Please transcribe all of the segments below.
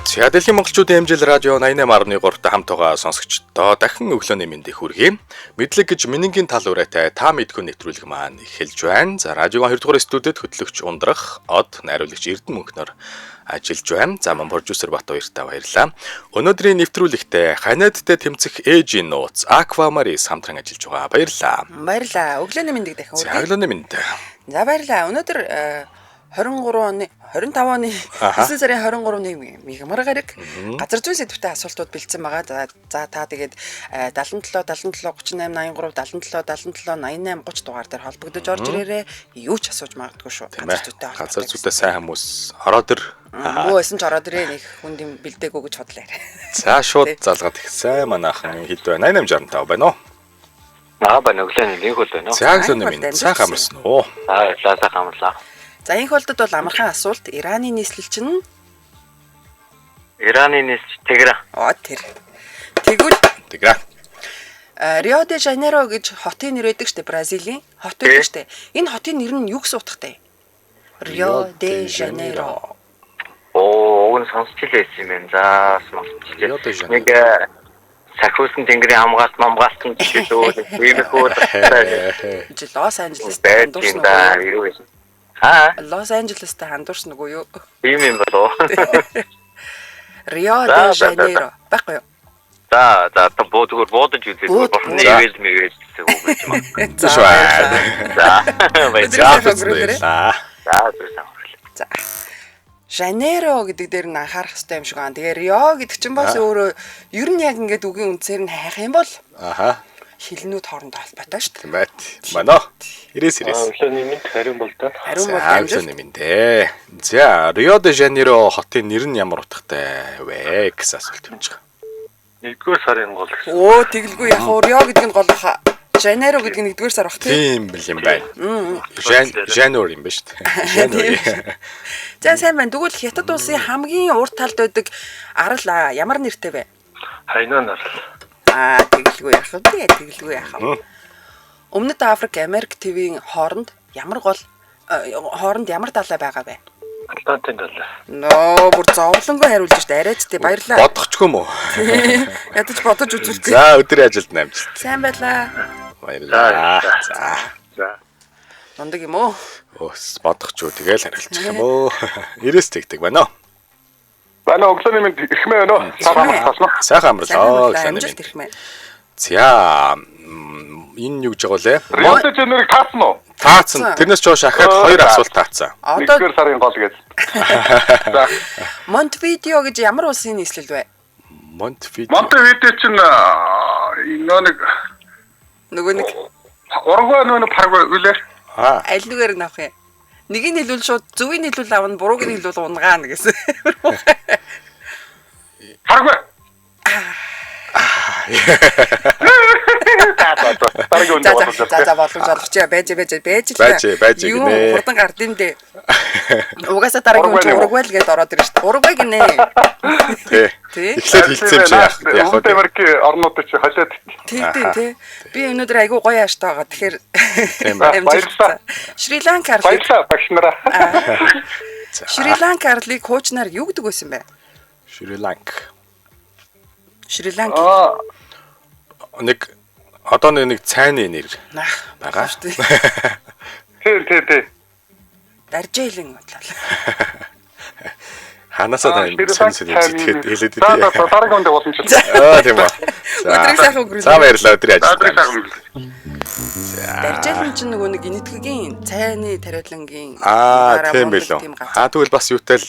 За, дэлхийн монголчуудын MJL радио 88.3-тай хамт байгаа сонсогчдоо дахин өглөөний мэндийг хүргэе. Мэдлэг гэж минэнгийн тал ураатай та мэдгүй нэвтрүүлэг маань эхэлж байна. За, радиогийн 2 дугаар студид хөтлөгч Ундрах, Од, найруулагч Эрдэнэ мөнхнөр ажиллаж байна. За, мөн продюсер Бат баяртай баярлалаа. Өнөөдрийн нэвтрүүлэгтээ ханиадтай тэмцэх ээжийн нууц Aquamaris хамтран ажиллаж байгаа. Баярлалаа. Баярлалаа. Өглөөний мэндийг дахин За, хүргэе. өглөөний мэнд. За, баярлалаа. Өнөөдөр 23 оны 25 оны 9 сарын 23-ны мигмар гараг газар зүйн сэдвтэй асуултууд бэлдсэн байгаа. За, за та тэгээд 77 77 38 83 77 77 88 30 дугаар дээр холбогдож орж ирээрэй. Юу ч асууж магадгүй шүү. Газар зүйтэй Газар холбоотой. зүйтэй сайн хүмүүс ороод ир. Мөө байсан ч ороод ирээ, нэг хүнд юм бэлдээгүй гэж бодлоо. За, шууд залгаад ихсэн манайхан хэд вэ? 8865 байна уу? Аа, байна, өглөөний нэг хөл байна уу? За, өглөөний Ай, мэнд. амжилт Сайхан амарсан уу? Аа, баярлалаа, сайхан амарлаа. За, энэ холдод бол амархан асуулт. Ираны нийслэл чинь Ираны нийслэл Тэгра. Оо, тэр. Тэгвэл Тэгра. Рио де Жанейро гэж хотын нэр байдаг штэ, Бразилийн хот байдаг штэ. Энэ хотын нэр нь юу гэсэн утгатай? Рио де Жанейро. Оо, уг нь сонсч л байсан юм байна. За, сонсч Рио де л. Жанейро. Нэг сахиусан тэнгэрийн хамгаалт мамгаалтан гэж үү, иймэрхүү л Жи Лос Анжелестэй байж хандуурсан юм да, үгүй юу? юу вэ? Аа, Лос Анжелестэй хандуурсан үгүй юу? ийм юм болов. Рио За, де за, за, Жанейро. Байхгүй юу? За, за, та буу зүгээр буудаж үзээ. Бууд, Бурхны бууд. ивэл мэвэл гэсэн үг гэж юм. За, Зөв байна. За, баярлалаа. За, Өдрийн сайхан өнгөрөөрэй. баярлалаа. За, өдрийн сайхан өнгөрөөлөө. За. Жанейро гэдэг дээр нь анхаарах хэрэгтэй юм шиг байна. Тэгээ Рио гэдэг чинь бас өөрөө ер нь яг ингээд үгийн үндсээр нь хайх юм бол Аха. хилнүүд хоорондоо холбоотой шүү дээ. Тийм байт. Мано. 99 9. Өглөөний мэнд, харин бол да. Ариун бол За, амжилт. өглөөний мэнд ээ. За, Рио де Жанейро хотын нэр нь ямар утгатай вэ гэсэн асуулт явж байгаа. Нэгдүгээр сарын гол гэсэн. Өө, тэгэлгүй яг уу Рио гэдэг нь гол баха. Жанейро гэдэг нь нэгдүгээр сар бах тий. Тийм бил юм байна. January юм ба шүү дээ. January. За, сайн байна. Тэгвэл Хятад улсын хамгийн урд талд байдаг арал ямар нэртэй вэ? Хайнаа нар. Аа, тэгэлгүй яах вэ? Тэгэлгүй яах вэ? Өмнөд Африк, Америк твийн хооронд ямар гол хооронд ямар далай байгаа вэ? Атлантын далай. Нөө, бүр зовлонгүй хариулж штэ. Арайч тий, баярлаа. Бодохчгүй юм уу? Ядаж бодож үзүүлгүй. За, өдрийн ажилд амжилт. Сайн байлаа. Баярлалаа. За. За. Дундаг юм уу? Өөс бодохч юу тэгэл хариулчих юм уу? 99 тэгдэг байна уу? Байна, өглөөний мэнд, ихмээ байна уу? Сайхан амарлаа. Сайхан Сайн амарлаа. амарлаа. Өглөөний Амжилт мэнд. ирхмээ. За, энэ юу гэж байгаа лээ? Рио де Жанейрог таацсан уу? Таацсан. Тэрнээс ч хойш ахаад хоёр асуулт таацсан. Одоо Нэгдүгээр сарын гол гэж. За, Монтевидео гэж ямар улсын нийслэл вэ? Монтевидео. Монтевидео чинь нөө нэг Нөгөө нэг Уругвай, нөө нэг Парагвай үлээ. Аа. аль нүгээр нь авах юм? Нэг нь хэлвэл шууд зөвийг нь хэлвэл авна, бурууг нь хэлвэл унгаана гэсэн. Парагвай. За, за, за. Дараагийн За үндэ за боломж. за за боломж олгоч байж байж байж л. Байж, байж Юу гинэ. хурдан гард юм дээ. Угаасаа дараагийн үн чинь Уругвай Уругвай л гэдээ ороод ирнэ шүү дээ. Уругвай гинэ. Тий. Тий. Эхлээд хэлсэн юм чи яах яах Өмнөд вэ? Америкийн орнууд чи холиод. Тий, тий, тий. Би өнөөдөр айгүй гоё ааштай байгаа. Тэгэхээр Тийм ээ. амжилт. Баярлалаа. Шри Ланк арлыг Баярлалаа багш нараа. Шри Ланк арлыг хуучнаар юу гэдэг байсан бэ? Шри Ланк. Шри Ланк. Аа, Нэг одоо нэг цайны нэр Нах байгаа. шүү дээ. тий, тий, тий. Даржийлэн бодлоо. Ханаасаа тань Шри сэн сэн юм сэтгэхэд хэлээд За, за, идэв. за, дараагийн үндэ боломж. Аа, тийм үү. За. Өдрийг сайхан өнгөрүүлээ. За, баярлалаа, өдрийн За, ажилд. өдрийг сайхан өнгөрүүлээ. Даржийлэн чинь нөгөө нэг энэтхэгийн цайны тариалангийн Аа, гараа тийм мундаг билүү. тийм газар. Аа, тэгвэл бас юутай л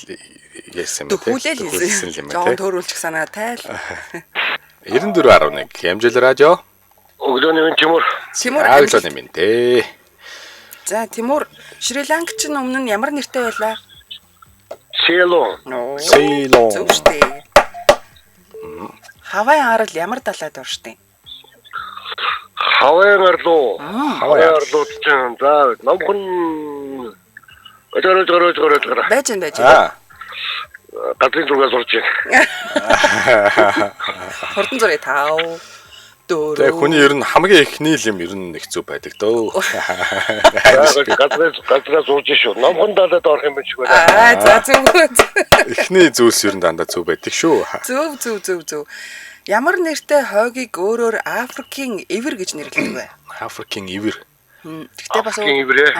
ярьсан юм бэ? Төхүүлээл Төхүүлсэн хийсэн. юм Жохон тий. төөрүүлчих санаа тайл. 94.1 Хямжил радио. Өглөөний мэнд, Тимур. Тимур Аа, амжилт. өглөөний мэнд ээ. За, Тимур, Шри Ланк чинь өмнө нь ямар нэртэй байлаа? Селон. Нөө. Сейлон. Зөв штэ. Хавай арал ямар далайд оршдیں۔ Хавайн арлуу. Хавайн Хавайн арал. арлууд чинь за номхон өдөр өдөр өдөр өдөр Байж энэ байж. энэ. Аа. Газрын зураг зурж байна. Хурдан зураг тав. 4. Тэгээ хүний ер нь хамгийн ихний л юм ер нь их зүв байдаг дөө. Газраас ууж шүү. Номхон далайд орох юм шиг байна. Аа за зөв. Эхний зүйлс ер нь дандаа зүв байдаг шүү. Зөв. Ямар нэртэй хойгийг өөрөөр Африкийн эвэр гэж нэрлэдэг вэ? Африкийн эвэр. Тэгтээ бас Африкийн эвэр.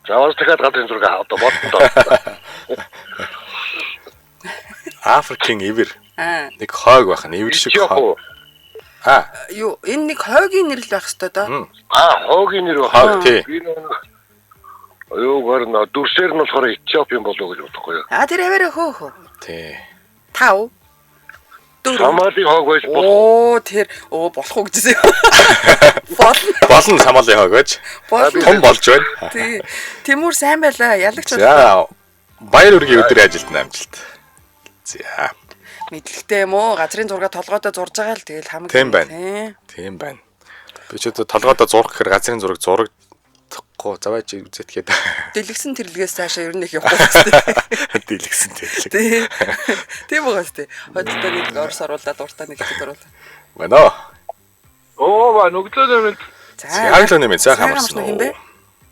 За бас дахиад газрын зураг одоо боддоо. Африкийн эвэр. Аа. Нэг хойг байх нь эвэр шиг хойг. Аа. Юу энэ нэг хойгийн нэр л байх ёстой доо. Аа, хойгийн нэр байх. Хойг тий. Би нэг юугаар нь дүрсээр нь болохоор Этиоп юм болов уу гэж бодохгүй юу. Аа тэр аваарэ хөөх. Тий. 5 4 Сомалийн хойг байж болох. Оо тэр оо болох уу гэжсэн юм. Болно. Болно Сомалийн хойг байж. Болно. Том болж байна. Тий. Тимур сайн байлаа. Ялагч боллоо. За баяр үргийн өдрийн ажилд амжилт. За. Мэдлэгтэй юм уу? Газрын зураг толгойдоо зурж байгаа л тэгэл хамаг. Тийм байна. Тийм байна. Би ч одоо толгойдоо зурх гэхээр газрын зураг зурагдахгүй. Заваа чи үзэтгээд. Дэлгэсэн тэрлэгээс цаашаа ер нь их явахгүй хэвчээ. Дэлгэсэн тэрлэг. Тий. Тийм байгаа сте. Хойдтой нэг орс оруулаад уртаа нэг хэд оруулаа. Байна уу? Оо ба нүглөө мэд. За. Өглөөний мэнд сайхан амарсан уу?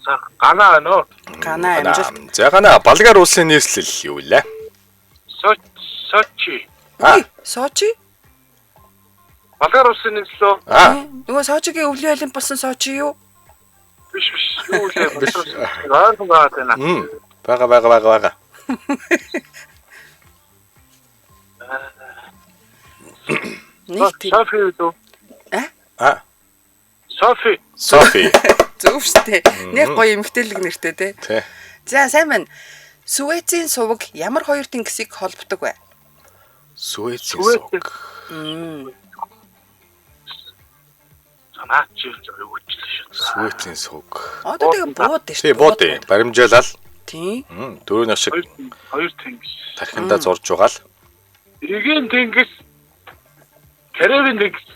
За ганаа байна уу? Ганаа амжилт. За ганаа Болгар улсын нийслэл юу лээ? Сочи. Аа. Сочи? Болгар улсын нийслэл үү? Аа. Нөгөө Сочигийн өвлийн олимп болсон Сочи юу? Биш биш. Юу лээ? Ойрхон байгаад байна. Бага. Нэг тийм. Софи үү? Аа. Софи. Софи. Зөв штэ. Нэг гоё эмгтээлэг нэртэй те. Тэ. За сайн байна. Сүэцийн суваг ямар хоёр тэнгисийг холбодог вэ? Сүэцийн суваг. Санаач юу өгчлээ шүү. Сүэцийн суваг. Одоо тэгээ бууд шүү. Тий, бууд. Баримжаалал. Тий. Дөрөв шиг хоёр тэнгис. Тархиндаа зурж байгаа л. Эгийн тэнгис. Карибын тэнгис.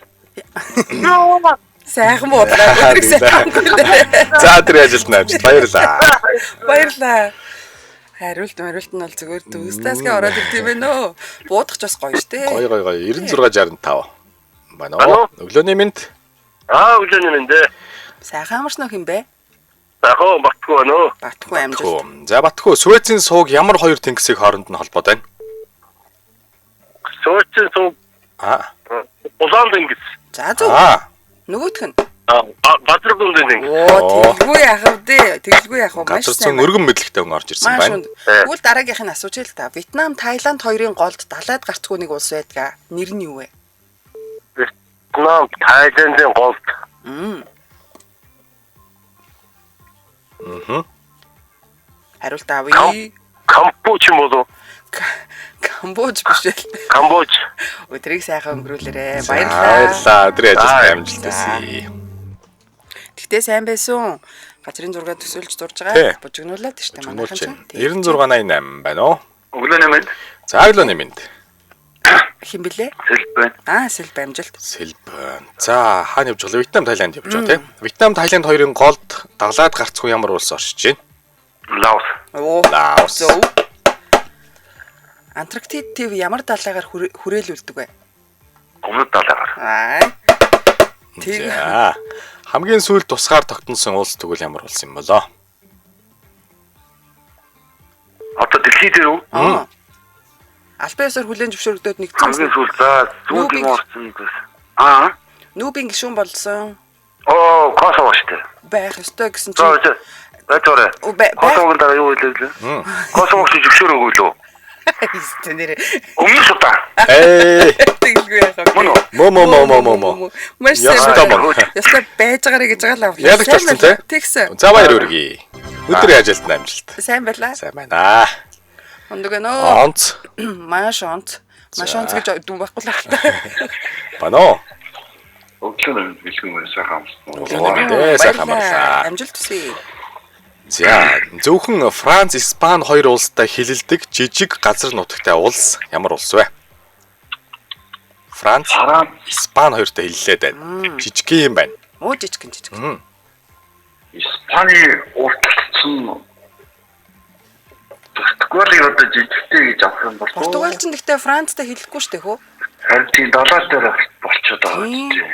Сайхан буудлаа. Өдрийг сайхан өнгөрүүлээ. За тэр ажилд амжилт. Баярлалаа. Баярлалаа. Хариулт мариулт нь бол зүгээр дүүстасгээ ороод ирд юм байна өө. Буудах ч бас гоё штэ. Гоё 96 65. Байна уу? Өглөөний мэнд. Аа, өглөөний мэнд. Сайхан амарсан уу хин бэ? Сайхан Батгүй байна уу? Батгүй амжилт. За Батгүй, Сүэцийн суваг ямар хоёр тэнгисийг хооронд нь холбоод байна? Сүэцийн суваг Аа. Улаан тэнгис. За зөв. Аа. Нөгөөх нь Газар зүүн тэнгис. Оо, тэглгүй яах вэ? Тэглгүй яах вэ? Маш Газар зүүн өргөн мэдлэгтэй хүн орж ирсэн байна. Тэгвэл дараагийнх нь асууж л та. Вьетнам, Таиланд хоёрын голд далайд гарцгүй нэг улс байдаг. Нэр нь юу вэ? Вьетнам, Таиландын голд. Хариулт авъя. Камбож юм болов уу? Камбож биш ээ. Камбож. Өдрийг сайхан өнгөрүүлээрэ. Баярлалаа. Баярлалаа. Өдрийн ажилд амжилт хүсье. Тэгтээ сайн байсан. Газрын зураг төсөөлж зурж байгаа. Бужигнуулаад штэ манайхан ч. 96 88 байна уу? Өглөөний мэнд. За өглөөний мэнд. Хин блэ? Сэлб байна. Аа, сэлб амжилт. Сэлб. За, хаана явж байгаа вэ? Вьетнам, Таиланд явж байгаа тийм. Вьетнам, Таиланд хоёрын голд даглаад гарцгүй ямар улс оршиж байна? Лаос. Оо. Лаос. Зөв. Антарктид төв ямар далайгаар хүрээлүүлдэг вэ? Өмнөд далайгаар. Аа. Тэг. За. Хамгийн сүүлд тусгаар тогтносон улс тэгвэл ямар улс юм болоо? Одоо дэлхий дээр үү? Аа. Албан ёсоор хүлээн зөвшөөрөгдөөд нэгдсэн. Хамгийн сүүлд за зүүн юм орсон гэсэн. Аа. Нүүбийн гишүүн болсон. Оо, Косово шүү дээ. Байх ёстой гэсэн чинь. За, байтараа. Косовогийн дараа юу хэлээ лээ? Косово чи зөвшөөрөөгүй лөө. Истэ нэрээ. Өмнө Судан. Ээ. Тэгэлгүй яах вэ? Мөн үү? Мө мө мө мө мө мө. Маш сайн. Ёстой мөн. Ёстой байж байгаарэ гэж байгаа л. Ялагч болсон тий? Тэгсэн. За баяр хүргэе. Өдрийн ажилд амжилт. Сайн байлаа. Сайн байна. Ундаг нөө. Онц. Маш онц. Маш онц гэж дүн байхгүй л байна. Бано. Өглөөний мэнд бэлгүүн байна. Сайхан амарсан. Өглөөний мэнд сайхан амарлаа. Амжилт хүсье. За, зөвхөн Франц, Испани хоёр улстай хилэлдэг жижиг газар нутагтай улс ямар улс вэ? Франц, Испани хоёртой хилэлээд байна. Жижиг юм байна. Муу жижигэн жижиг. Испани урталцсан Португалыг одоо жижигтэй гэж авах юм бол Португал ч гэхдээ Францтай хилэхгүй шүү дээ хөө. Харин тийм далаа дээр Болчиход байгаа Тийм. тийм.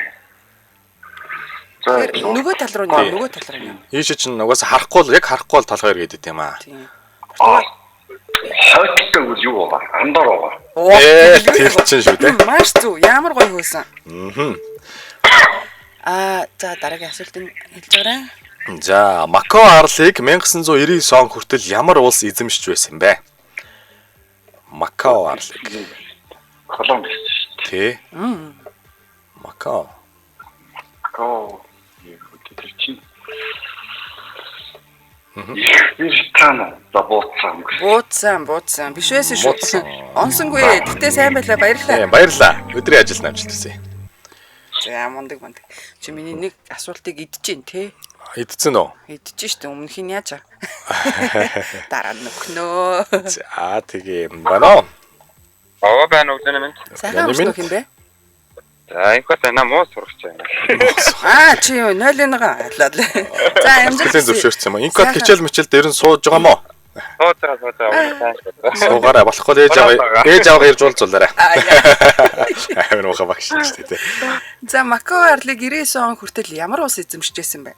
За Тэгэхээр нөгөө тал руу нэ, нөгөө тал руу нэ. Ийшээ чинь угаасаа харахгүй л яг харахгүй л толгой эргээд идэм аа. Тийм. Аа. Хойдтой үл юу байгаа? Андаар байгаа. Ээ, тэр чинь шүү дээ. Маш зөв. Ямар гоё хөөсөн. Аа. Аа, за дараагийн асуултыг хэлж байгаарай. За, Макао арлыг 1999 он хүртэл ямар улс эзэмшиж байсан бэ? Макао арлыг. Колумб гэсэн шүү дээ. Тэ. Макао. Макао тэр чинь. Их Британи за бууцсан юм. Бууцсан, бууцсан. Биш байсан шүү. Бууцсан. Онсонгүй. Гэтэ сайн байлаа. Баярлалаа. Тийм, баярлалаа. Өдрийн ажилд амжилт хүсье. За, мундаг мундаг. Чи миний нэг асуултыг идчихээн те. Идсэн үү? Идчихэн штэ. Өмнөх нь яаж аа? Дараа нь нөхнөө. За, тэгээ байна уу? Овоо байна өглөөний мэнд. Сайхан амарсан уу юм бэ? За инхот байна муу сурагч байна. Аа, чи юу 0-1 аллаа. За, амжилт. Хичээлийн зөвшөөрсөн юм. Инкод хичээл мичээл дээр нь сууж байгаа мó? Сууж байгаа сууж байгаа сайн шүү. Суугаарай болохгүй л ээж аваа ээж аваа ирж уулзуулаарай. Аа, яа. Амар муухай багш шүү дээ. За, Макао арлыг 99 он хүртэл ямар улс эзэмшижсэн бэ?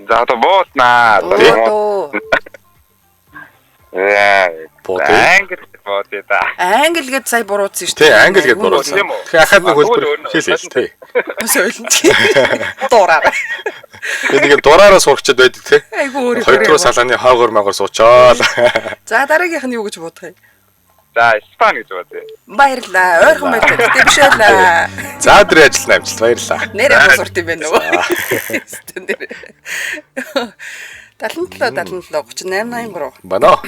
За одоо бууснаа. Буудуу. Яа. Буудъя. Англи буудъя да. Англи гээд сая буруутсан шүү Тий, англи гээд буруутсан. Тийм үү? Тэгэхээр ахаад нэг А, хөлбөр тэгвэл өөр нь. хэл хэл тий. Сойлон чи. Дураараа. Би нэг юм дураараа сурчаад байдаг тий. Айгу өөр. Хоёрдугаар салааны хоогоор магоор суучаал. За, дараагийнх нь юу гэж бодох юм? За Испани гэж буудъя. Баярлаа. Ойрхон баярлалаа. Гэтэ биш байлаа. За өдрийн ажилд амжилт баярлалаа. Нэрээ бус урт юм байна нөгөө. Стэн дээр. 77 77 38 83. Байна уу?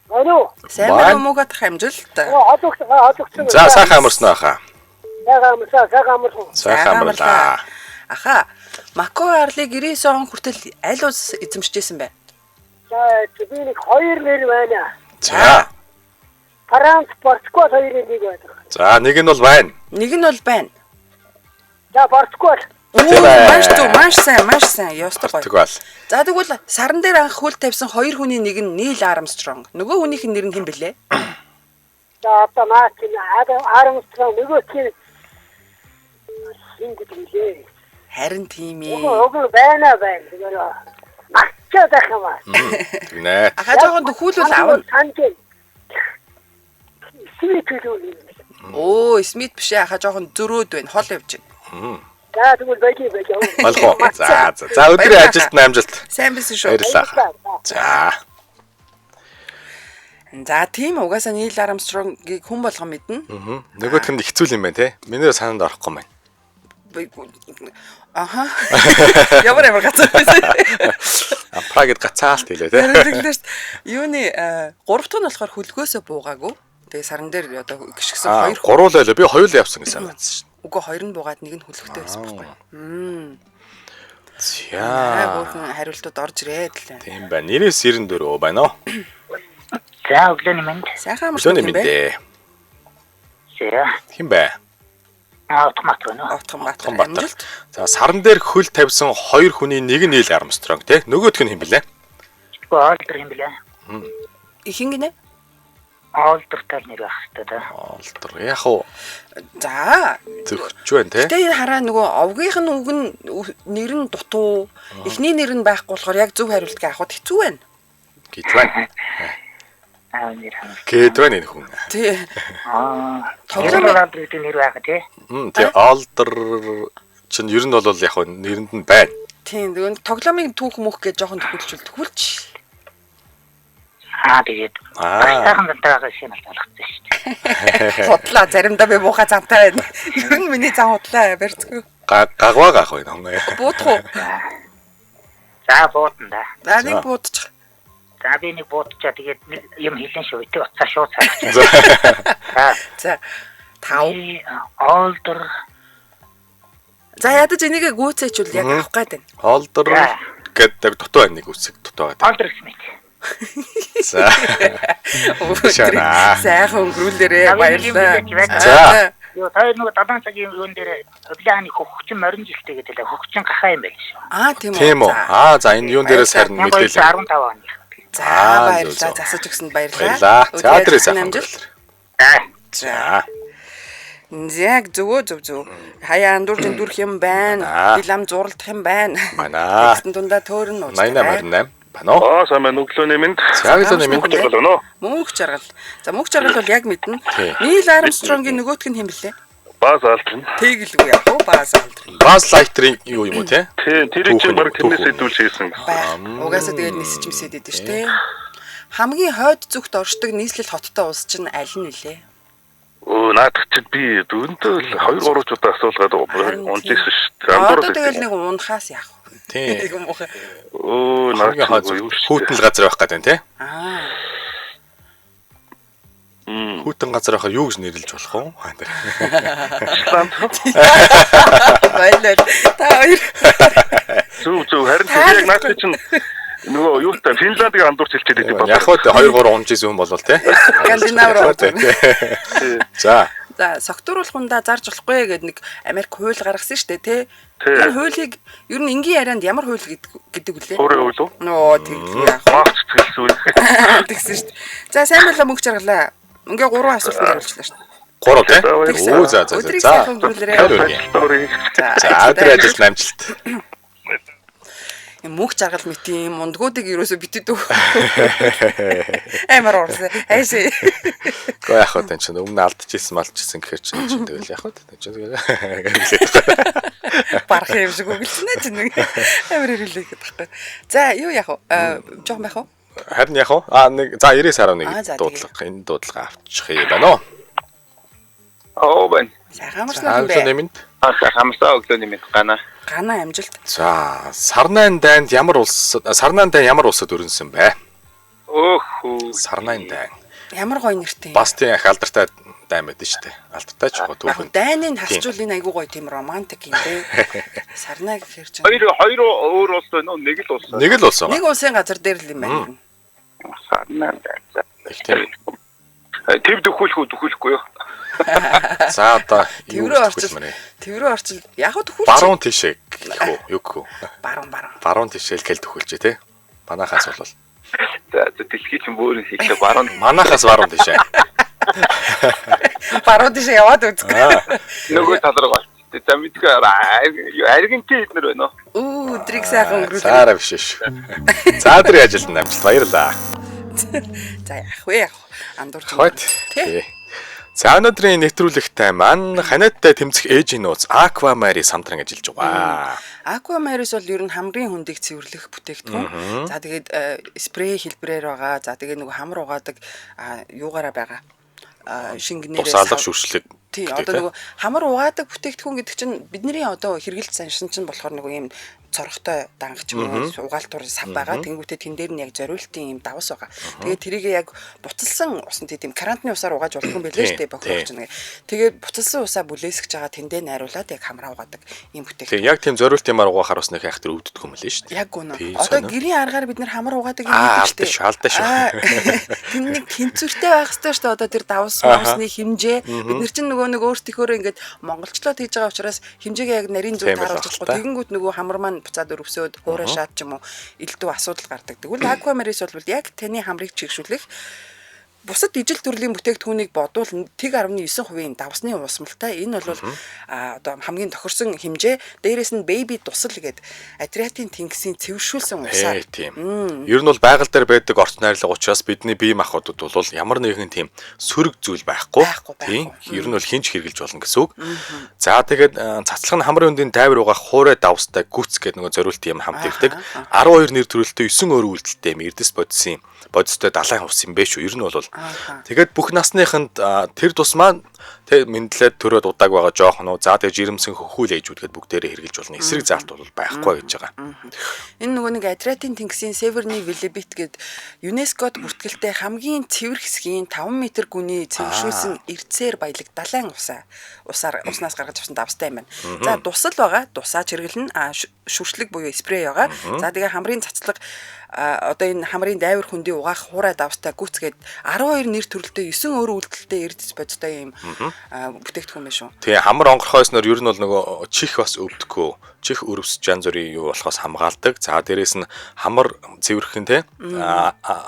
Алло. Сайн байна уу муугатах амжилт. Хожигч хожигч. За сайхан амарсан уу хаа? Сайхан амарсан, сайхан амарсан. Сайхан амарлаа. Аха. Макао арлыг 99 он хүртэл аль улс эзэмшижсэн бэ? За би нэг хоёр нэр байна. За. Франц, Португал хоёрын нэг байдаг. За нэг нь бол байна. Нэг нь бол байна. За Португал. Оо, Тийм ээ. маш зөв, маш сайн, маш сайн. Ёстой гоё. Португал. За тэгвэл саран дээр анх хөл тавьсан хоёр хүний нэг нь Нийл Армстронг. Нөгөө хүнийх нь нэр нь хэн бэлээ? За одоо наа чинь Армстронг нөгөө чинь хин гэдэг лээ. Харин тийм ээ. Уг нь байна байна. Тэгэхээр мартчаад байх юм аа. Тэгнэ. Ахаа жоохон төхүүлвэл авна. Санаж байна. Смит хэлүү юм. Оо, Смит биш ээ. Ахаа жоохон зөрөөд байна. Хол явж байна. За тэгвэл байли байли. Болох уу? За за. За өдрийн ажилд нь амжилт. Сайн байсан шүү. Баярлалаа. За. За тийм угаасаа Нийл Армстронгийг хүн болгон мэднэ. Мгм. Нөгөөх нь хэцүү юм байна те. Миний санаанд орохгүй юм байна. Аха. Ямар ямар гацаа байсан. Ампра гэд гацаалт хэлээ те. Тэгэлээ шүү. Юуны гурав дахь нь болохоор хөлгөөсөө буугаагүй. Тэгээ саран дээр одоо гიშгсэн Аа, хоёр хүн. гурван л байлаа. Би хоёул явсан гэсэн санагдсан шин. Үгүй хоёр нь буугаад нэг нь хөлгөхтэй байсан байхгүй. За. Аа, хөөрхөн хариултууд орж ирээд л. Тийм байна. 99 94 байна уу? За өглөөний мэнд. Сайхан амарсан Өглөөний юм бэ? мэнд ээ. За. Хэн бэ? Утгамат байна уу? Утганбаатар. Утганбаатар. Амжилт. За саран дээр хөл тавьсан хоёр хүний нэг нь Нийл Армстронг те. Нөгөөх нь хэн бэлээ? Үгүй Олдер юм блэ? Ихэн гинэ? Олдертай л нэр байх хэрэгтэй да. Олдор. Яг уу За. зөгч байна те. Гэтэ энэ хараа нөгөө овгийнх нь үг нь нэр нь дутуу, эхний нэр нь байхгүй болохоор яг зөв хариултыг авахд хэцүү байна. Гэж байна. Аа нэр хам. Гэт байна энэ хүн. Тий. Аа. Тоглоом- Тоглоом Олдер гэдэг нэр байх тий. Тий Олдор чинь ер нь бол яг уу нэрэнд нь байна. Тийм. Тэгвэл тоглоомын түүх мөх гэж жоохон төхүүлчихвэл төхүүлч. Аа тэгээд Аа. бас сайхан зантай байгаа шиг нь ойлгоцсон шүү дээ. Худлаа заримдаа би муухай зантай байна. Ер нь миний зан худлаа барьцгүй. Гагваа гах байна хүн. Буудах уу? За буудна да. За нэг буудчих. За би нэг буудчаа тэгээд нэг юм хэлэн шүү. Итэг уцаа шууд цаах. За. За. За. 5. Би, Олдер За ядаж энийг гүйцээчүүл яг авах гээд байна. Олдор гэдэг дутуу байна нэг үсэг дутуу байгаа. Олдер Смит. За. Шана. Сайхан өнгөрүүлээрэ За, би нэг юм баярлалаа. хэлээч байна. За. Юу та хоёр нөгөө 7 цагийн юун дээр өглөөний хөхчин морин жилтэй гэдэг лээ. Хөхчин гахаа юм байл шүү. Аа тийм үү. Тийм үү. За. Аа за энэ юун дээрээс харин мэдээлэл. 1915 оны. За Аа, баярлалаа. зөв, зөв. Засаж өгсөнд баярлалаа. Баярлалаа. За Өдрийн өдрийн ажилд сайхан амжилт. өнгөрүүлээрэ. За. За. За. Яг зөвөө зөв зөв. Хаяа андуурч дүрх юм байна. Манай. Дилам зурлах юм байна. Манай. Тэгсэн дундаа төөрн ууж. 88 28 байна уу? Аа сайн байна өглөөний мэнд. За өглөөний мэнд. Мөнх жаргал байна уу? Мөнх жаргал. За мөнх жаргал бол яг мэднэ. Тий. Нийл Армстронгийн нөгөөх нь хэн блэ? Баз Алдрин. Тэгэлгүй яг уу Баз Алдрин. Баз Лайтрын юу юм уу те? Тий, тэрийг чинь Түүхэн, баг тэрнээс түүхэн. хэдүүлж хийсэн. Байх. Угаасаа тэгээд нисэж мсээд идэв шүү дээ. Хамгийн хойд зүгт оршдог нийслэл хоттой улс чинь аль нь вүлээ? Өө наадах чинь би дүндээ л 2 3 ч удаа асуулгаад унж ирсэн шүү дээ. Одоо Андуураад тэгэл байсан. нэг унахаас яах вэ? Тий. Нэг юм уу? Өө Хамгийн наадах хойд чинь юу шүү. хүүтэн л газар байх гэдэг те. Аа. Хүүтэн газар байхаар юу гэж нэрлэж болох вэ? Аа, тэр. Исланд. Байлаа. Та хоёр Зөв зөв харин тэр яг наадах чинь нөгөө юутай Финландыг андуурч хэлчихэд байдаг Яг хөө 2 3 унж исэн хүн болвол те. Скандинав руу. Тий. За. За, согтууруулахундаа зарж болохгүй гэдэг нэг Америк хууль гаргасан шүү дээ, тий. Тий. Энэ хуулийг ер нь энгийн ярианд ямар хууль гэдэг гэдэг вүлээ? Хурын хууль уу? Нөө тэглгүй яах вэ? Маач сэтгэл үйл. Тэгсэн шүү дээ. За, сайн байлаа мөнгө жаргалаа. Ингээ гурван асуултанд хариулчлаа шүү дээ. 3 те. Тэгсэн. Оо за за за. Өдрийг За. сайхан өнгөрүүлээрэй. Хайр үргээ. За, За өдрийн ажилд амжилт. Юм мөнх жаргал мэт юм мундгуудыг ерөөсө битэд өг. Амар уурсан. Айшээ. Гэхдээ яг хөө тань чинь өмнө алдчихсан малчсан гэхэр чинь чинь тэгэл яг хөө тань чинь тэгэл Барах юм шиг үгэлснэ чинь нэг амар ирүүлээ гэдэг байхгүй. За, юу яах вэ? Жохон байх уу? Харин яг хөө а нэг за 99.1 Аа, за, дуудлага энэ дуудлага авчих юм байна уу? Оо байна. Сайхан За амарсан юм бэ? өглөөний мэнд. Аа хамсаа өглөөний мэнд гана. Гана амжилт. За сарнайн дайнд ямар улс сарнайн дайн ямар улсад өрнөсөн бэ? Өөх хүү. Сарнайн дайн. Ямар гоё нэртэй. Бас тийм их алдартай дайн байдаг шүү дээ. Алдартай ч яг Яг түүхэн. дайныг харчвал энэ айгуу гоё тийм романтик юм дээ. Сарнай гэхэр чинь Хоёр хоёр өөр улс байна уу? Нэг л улс. Нэг л улс байгаа. нэг улсын газар дээр л юм байна. Сарнаа. Их тийм. Тэв дөхүүлэх үү дөхүүлэхгүй юу? За одоо юу Тэврөө гэж орчил. хэлмээр вэ? Тэврөө орчил. Яг хөө төхүүлч. Баруун тишээ гэх үү? Юу гэх үү? Баруун баруун. Баруун тишээ л гэл төхүүлжээ те. Манайхаас бол За за дэлхий чинь бөөрн хийлээ баруун манайхаас баруун тишээ. Баруун тишээ яваад үзэх. Аа. нөгөө тал руу голчтой. За мэдгүй Аргентин эднэр байна уу? Өө өдрийг сайхан өнгөрүүлээ. Заараа биш шүү. За өдрийн ажилд амжилт баярлаа. За яах вэ яах вэ? Андуурч. Хойд. Тий. Тий. За өнөөдрийн нэвтрүүлэгтэй маань ханиадтай тэмцэх ээжийн нууц Aquamari самтран ажиллаж байгаа. Aquamaris бол ер нь хамрын хөндийг цэвэрлэх бүтээгдэхүүн. За тэгээд спрей хэлбэрээр байгаа. За тэгээд нөгөө хамар угаадаг юугаараа байгаа. Шингэнээрээ Тусаалах шүршлэг. Тий, гэдэг, одоо тий? нөгөө хамар угаадаг бүтээгдэхүүн гэдэг чинь бидний одоо хэрэгэлт заншин чинь болохоор нөгөө юм цорхтой данх ч юм уу угаалтур сав байгаа. Тэнгүүтээ тэн дээр нь яг зориултын юм давс байгаа. Тэгээд тэрийг яг буцалсан усан тийм карантины усаар угааж болох юм байлээ шүү дээ бохирч нэг. Тэгээд буцалсан усаа бүлээсгэж байгаа тэндээ найруулад яг хамраа угаадаг юм Тий, бүтээгдэхүүн. яг тийм зориулт юмар угаахаар бас нэг их тэр өвддөг юм лээ шүү дээ. Яг үнэ. Тий, Одоо сонин. гэрийн аргаар бид нэр хамар угаадаг юм Аа, гэдэг алдан шүү, алдан шүү. Тэр нэг тэнцвэртэй байх хэрэгтэй шүү дээ. Одоо тэр давс мавсны хэмжээ. Бид нар чинь нөгөө нэг өөрсдийнхөөрөө ингээд монголчлоод хийж байгаа учраас хэмжээгээ яг нарийн зүг Тийм байх тааруулж та. болохгүй. Тэгэнгүүт нөгөө хамар маань буцаад өрөвсөөд хуурай шаад ч юм уу элдв асуудал гардаг. Тэгвэл Aquamaris бол яг таны хамрыг чигшүүлэх бусад ижил төрлийн бүтээгдэхүүнийг бодвол 1.9% давсны уусмалтай. Энэ бол одоо хамгийн тохирсон хэмжээ. Дээрээс нь baby дусал гээд Адриатын тэнгисийн цэвэршүүлсэн усаар. Ээ тийм. Ер нь бол байгаль дээр байдаг орц найрлага учраас бидний бие махбодод бол ямар нэгэн тийм сөрөг зүйл байхгүй. Байхгүй, байхгүй. Тийм. Ер нь бол хинч хэрглэж болно гэсэн үг. За тэгээд цацлах нь хамрын хөндийн дайвар угаах хуурай давстай гүц гэдэг нөгөө зориулт юм хамт ирдэг. 12 нэр төрөлтэй 9 өөр үйлдэлтэй юм эрдэс бодисын бодистой далайн ус юм бэ шүү. Ер нь бол тэгээд бүх насныханд тэр тусмаа тэг мэндлээд төрөөд удааг байгаа жоохон уу. За тэгээд жирэмсэн хөхүүл ээжүүдгээд бүгдээрээ хэрглэж болно. Эсрэг заалт бол байхгүй гэж байгаа. Энэ нөгөө нэг Адриатын тэнгисийн Северный Велебит гээд ЮНЕСКОд бүртгэлтэй хамгийн цэвэр хэсгийн 5 м гүний цэвэршүүлсэн эрцээр баялаг далайн усаа усаар уснаас гаргаж авсан давстай юм байна. За дусал байгаа. Дусаа чиргэлнэ. Шүршлэг буюу спрей байгаа. За тэгээ хамрын цацлага одоо энэ хамрын дайвар хөндий угаах хуурай давстай гүцгээд 12 нэр төрөлтэй 9 өөр үйлдэлтэй эрдэс бодистой юм Бүтээгдэхүүн биш үү? Тэгээ хамар онгорхойсноор ер нь бол нөгөө чих бас өвдөхгүй. Чих өрөвс жан зүрийн юу болохоос хамгаалдаг. За дээрэс нь хамар цэвэрхэн те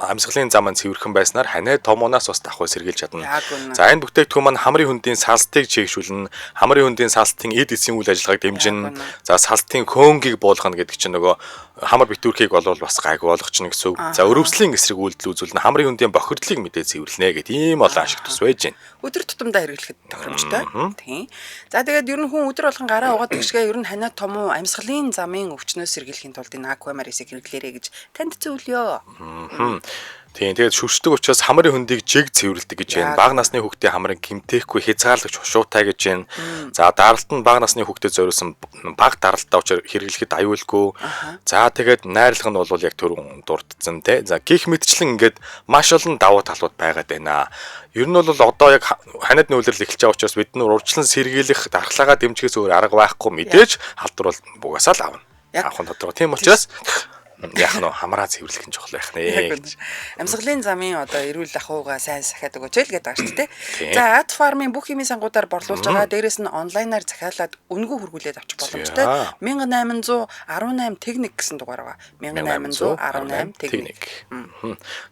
амьсгалын зам нь цэвэрхэн байснаар ханиа томоонаас бас давхар сэргийлж чадна. За энэ бүтээгдэхүүн маань хамрын хөндийн салстыг чийгшүүлнэ. Хамрын хөндийн салстын эд эсийн үйл ажиллагааг дэмжинэ. За салтын хөөнгийг буулгана гэдэг чинь нөгөө хамар битүүрхийг болвол бас гайгүй болгочихно гэсэн үг. За өрөвслийн эсрэг үйлдэл үзүүлнэ. Хамрын хөндийн бохирдлыг мэдээ цэвэрлэнэ гэдэг ийм олон ашиг тус байж байна. Өдөр тутамдаа хэрэглэхэд тохиромжтой. Тийм. За тэгээд ер нь хүн өдөр болгон гараа угаад тэгшгээ ер нь ханиа томуу амьсгалын замын өвчнөөс сэргийлэхийн тулд энэ Aquamaris-ыг хэрэглээрэй гэж танд зөвлөё. Тийм, тэгээд шүршдэг учраас хамрын хөндийг жиг цэвэрлэдэг гэж байна. Бага насны хүүхдээ хамрын гэмтээхгүй хязгаарлагч хушуутай гэж байна. За даралт нь бага насны хүүхдэд зориулсан бага даралттай учраас хэрэглэхэд аюулгүй. За тэгээд найрлага нь бол яг түрүүн дурдсан те. За гих мэтчлэн ингээд маш олон давуу талууд байгаад байна. Ер нь бол одоо яг ханиадны үйлрэл эхэлж байгаа учраас бид нар урьдчилан сэргийлэх дархлаагаа дэмжихээс өөр арга байхгүй, мэдээж халдвар бол бугасаа л авна. Авах нь тодорхой. Тийм учраас яах нь хамраа цэвэрлэх нь чухал байх нэ. Амьсгалын замын одоо эрүүл ахуйгаа сайн сахиад өгөөч л гэдэг байгаа шүү дээ. За Ат фармын бүх химийн сангуудаар борлуулж байгаа. Дээрээс нь онлайнаар захиалаад үнэгүй хүргүүлээд авчих боломжтой. 1818 техник гэсэн дугаар байгаа. 1818 техник.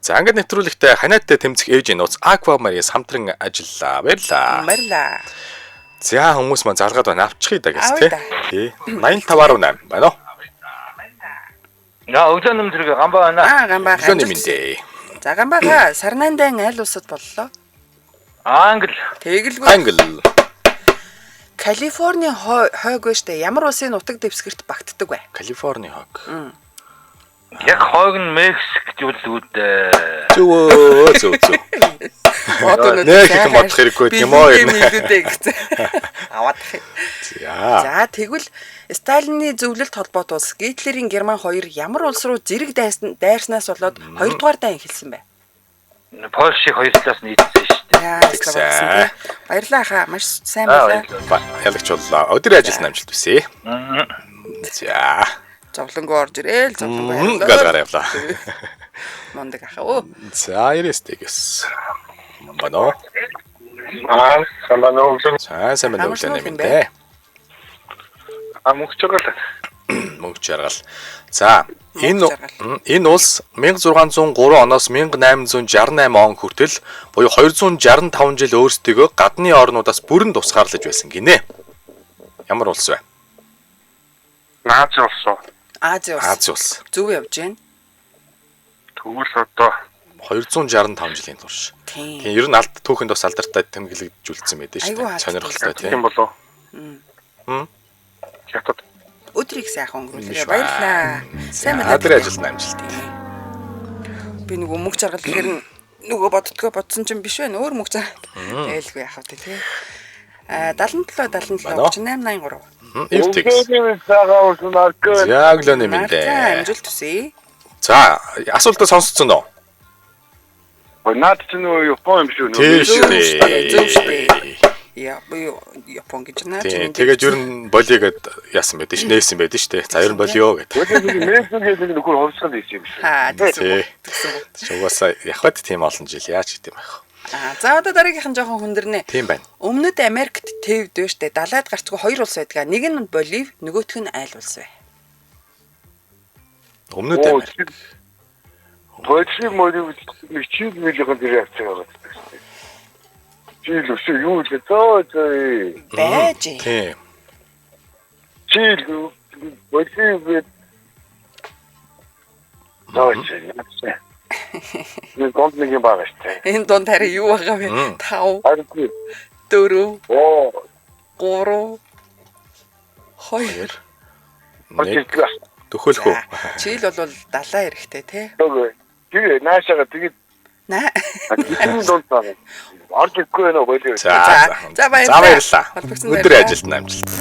За ингээд нэвтрүүлэгтээ ханиадтай тэмцэх ээжийн нууц Aquamaris хамтран ажиллаа. Баярлаа. Баярлаа. За хүмүүс маань залгаад байна. Авчихъя да гэс тий. 85.8 байна уу? Яа, өглөө нэмэр зэрэг гамбаа байна. Аа, гамбаа. Өглөө нэмэндээ. За гамбаа сарнандан аль улсад боллоо? Англи. Тэгэлгүй. Англи. Калифорни хойг вэ штэ. Ямар улсын нутаг дэвсгэрт багтдаг вэ? Калифорни хойг. Яг хойг нь Мексик гэж үлдээ дээ. Зөв зөв. Нэг их бодох хэрэггүй тийм үү? Мэдүүдээ гэсэн. Аваад ах. За. За тэгвэл Сталины зөвлөлт холбоот улс Гитлерийн Герман хоёр ямар улс руу зэрэг дайрснаас болоод хоёрдугаар дайн эхэлсэн бэ? Польшийг хоёр талаас нь эзэлсэн шүү дээ. Баярлалаа хаа. Маш сайн байлаа. Ялагч боллоо. Өдрийн ажилд амжилт хүсье. За. Зовлонгоо орж ирээл зовлонгоо гараа явлаа. Мундаг ах өө. За 99 тэгээс. Бано. Аа, сайн байна уу? Сайн байна уу нэмэндээ. А мөнх жаргал. Мөнх жаргал. За, энэ улс 1603 оноос 1868 он хүртэл буюу 265 жил өөрсдийгөө гадны орнуудаас бүрэн тусгаарлаж байсан гинэ. Ямар улс вэ? Нази улс уу? Ази улс. Ази улс. Зөв явж байна. Тэгвэл одоо 265 жилийн турш. Тийм. Ер нь алд түүхэнд бас алдартай тэмдэглэгдүүлсэн байдаг шүү дээ. Сонирхолтой тийм болов. Хятад. Өдрийг сайхан өнгөрүүлээрэй. Баярлалаа. Сайн байна. Өдрийн ажилд амжилт. Би нөгөө мөнх жаргал гэхэр нөгөө боддгоо бодсон чинь биш байна. Өөр мөнх жаргал. Тэгэлгүй яах вэ тий. А 77 77 38 83. 90 тэгс. За өглөөний мэнд. Амжилт хүсье. За асуултаа сонсцсон уу? Наад чинь нөгөө Япон юм шүү нөө. Тийм шүү дээ. Зөв шүү дээ. Яа, би Япон гэж наа чинь. Тэгээд ер нь болио гэд яасан байдаг ш, нээсэн байдаг ш тэ. За ер нь болио гэд. Нээсэн гэдэг нөхөр хувьсгал хийсэн юм шүү. Аа, тэгсэн. Угаасаа явхад тийм олон жил яаж гэдэм байх. Аа, за одоо дараагийнх нь жоохон хүндэрнэ. Тийм байна. Өмнөд Америкт тэвд вэ штэ. Далайд гарцгүй хоёр улс байдаг. Нэг нь Болив, нөгөөх нь айл улс вэ? Өмнөд Америк. Болив молив нэг чиг мэлийнхэн тэр явцсан байгаа. Чил өсөө юу лээ зөө зөө. Байж. Тийм. Чил болив зөө зөө. Нэг донд нэг юм байгаа шүү дээ. Энэ донд харин юу байгаа вэ? 5 4 3 2 1 Төхөөлөх үү? Чил бол далаа эрэхтэй тий. Тэр наашаага тэгээд наа. Энэ донд байгаа. Орж ирэхгүй байна уу болио. За баярлалаа. Өдөр ажилд амжилт.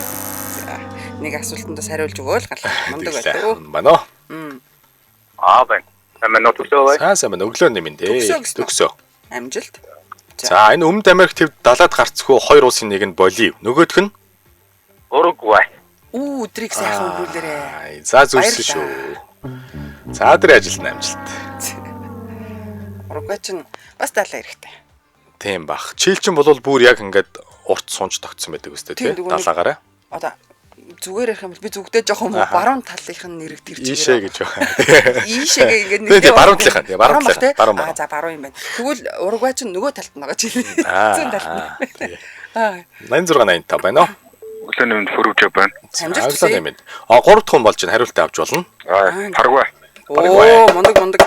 За нэг асуултанд бас хариулж өгөөл гарлаа. Мундаг байлаа. Байна уу? Аа байна. Сайн байна уу төсөө бай. Сайн байна. Өглөө нэмэндээ. Төгсөө. Амжилт. За энэ Өмнөд Америк төв далаад гарцгүй хоёр улсын нэг нь Болив. Нөгөөх нь Уругвай. Үү өдрийг сайхан өнгөрүүлээрэй. За зүрсэн шүү. За өдрийн ажилд амжилт. Уругвай чинь бас далаа эрэхтэй. Тийм бах. Чил чинь бол бүр яг ингээд урт сунж тогтсон байдаг үстэй Тийм, тий. нөгөө нэг- Далаагаараа. Одоо зүгээр ярих юм бол би зүгдээ жоох юм уу баруун талынх нь нэрэг тэр Ийшээ гэж байна. Ийшээгээ ингээд Тийм, тийм, баруун талынх нь, тийм, баруун бах, талынх нь, баруун, Аа баруун. за баруун юм байна. Тэгвэл Уругвай чинь нөгөө талд нь байгаа чи. Аа, Зүүн талд аа, нь. тий. Аа 86 85 байна уу? Өглөөний мэнд хөрвж байна. Амжилт За, хүсье. өглөөний мэнд. А 3 дахь хүн болж байна. Хариултаа авч болно. Аа, Парагвай. Оо мундаг мундаг.